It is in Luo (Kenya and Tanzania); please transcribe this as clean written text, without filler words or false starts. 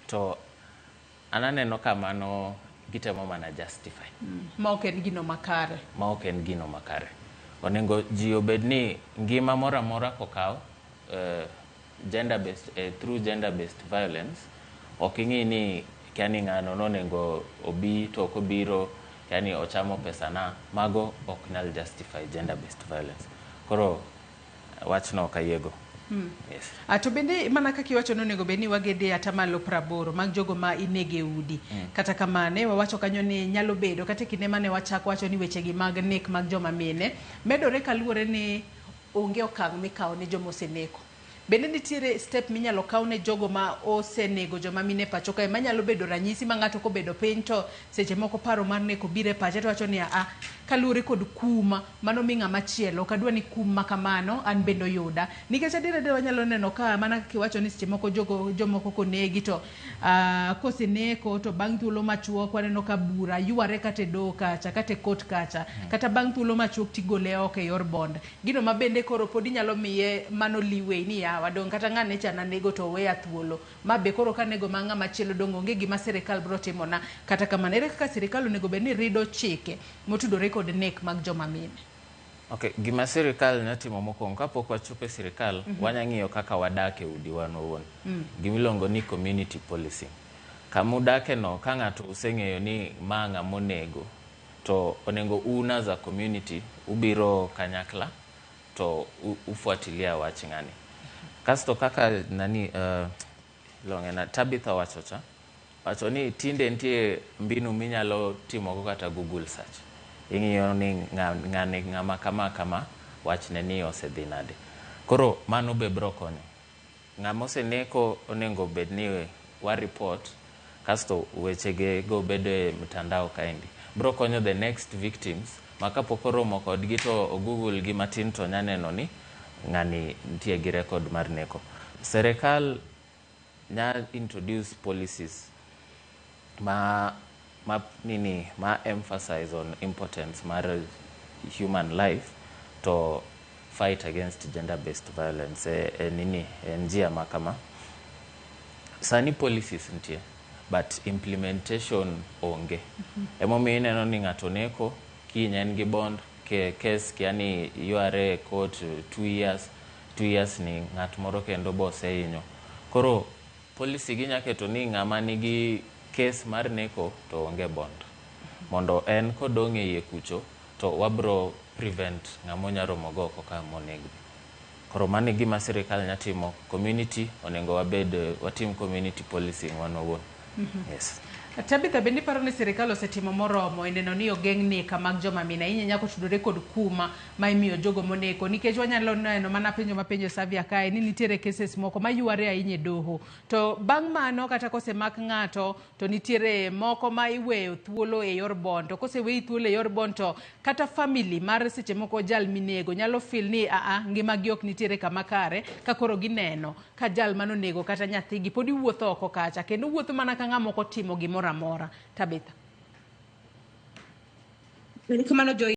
To an aneno ka mano gitemo mana justify. Ma ok en gino makare. Ma ok en gino makare. Onego ji obed ni ngima moro amora kokaw gender based, through gender based violence, ok ing'i ni kia ni ng'ano nonego obi to ok obiro, yani ochamo pesana, mago ok nyal justify gender based violence. Koro wachno ok ayiego. Yes. To bende mana kaka iwacho ni onego bed ni wagede atamalo 80 mag jogo ma inego e udi. Kata kamano wawacho kanyo ni nyalo bedo kata e kinde mane wachako wacho ni wechegi mag nek mag joma mine medore kaluwore ni onge okang' mikawo ne joma oseneko. Bende nitiere step minyalo kaw ne jogo ma osenego joma mine e pacho kae manyalo bedo ranyisi ma ng'ato kobedo piny to seche moko paro mar neko biro e pache to wacho ni a kaluwore kod kum mano mi ng'ama chielo ok adwa ni kum ma kamano an bende oyuda. Nikech adier adier wanyalo neno ka mana kaka iwacho ni seche moko jogo jomoko konegi to koseneko to bang' thuolo machuok waneno ka bura yware kata e doho kacha kata e court kacha kata bang' thuolo machuok tigole oko e yor bond. Gino ma bende koro pod inyalo miye mano leeway ni yawa dong' kata ng'ane cha nanego to oweya thuolo. Ma be koro kanego ma ng'ama chielo dong' onge gima sirikal biro timona. Kata kamano ere kaka sirikal onego bed ni rido chike motudore kod nek mag joma mine? Okay, gima sirikal nyalo timo mokwongo kapok wachopo e sirikal, wanya ng'iyo kaka wadak e udi wan owuon. Gima iluongo ni community policing. Kama udake no, ka ng'ato useng'eyo ni ma ng'ama onego, to onego un as a community ubiro kanyakla to ufuatilia wach ng'ani. Kasto kaka nani iluonge na Tabitha owacho cha, wacho ni tinde nitie mbinu minyalo timogo kata Google search. Ing'iyo ni ng'ani ng'ama kama kama wachne ni osedhi nade. Koro mano be bro konyo. Ng'ama oseneko onego bed ni wa report kasto wechege go bedo e mtandao kaendi. Bro konyo the next victims ma kapok oromo kodgi to o Google gi matin to nya neno ni ng'ani nitie gi record mar neko. Serikal nya introduce policies ma nini ma emphasize on importance mar human life to fight against gender based violence e nini e njia ma kama. Sani policies nitie but implementation onge. Emomiyo ineno ni ng'ato neko kiny en gi bond ke case kia ni yware e court 2 years, 2 years ni ng'at moro kendo bosehinyo. Koro policy gi nya keto ni ng'ama nigi case mar neko to onge bond. Mondo en kodong' e iye kucho to wabro prevent ng'ama onya romo go oko ka monegni. Koro mano e gima sirikal nya timo. Community onego wabed watim community policing wan wawuon. Yes. Tabitha, bende iparo ni sirikal osetimo moromo e neno ni ogeng' nek mag joma mine ahinya nyaka otudore kod kuma ma imiyo jogo moneko nikech wanyalo neno mana penjo mapenjo Savia kae ni nitiere cases moko mayware ahinya e doho to bang' mano kata kosemak ng'ato to nitiere moko ma iweyo thuolo e yor bond to koseweyi thuolo e yor bond to kata family mar seche moko jal minego nyalo feel ni aa ngimagi ok nitiere kama kare ka koro gineno ka jal manonego kata nyathigi pod iwuotho oko kacha kendo wuotho mana ka ng'ama ok otimo gimoro amora. Tabitha. Erokamano Joy.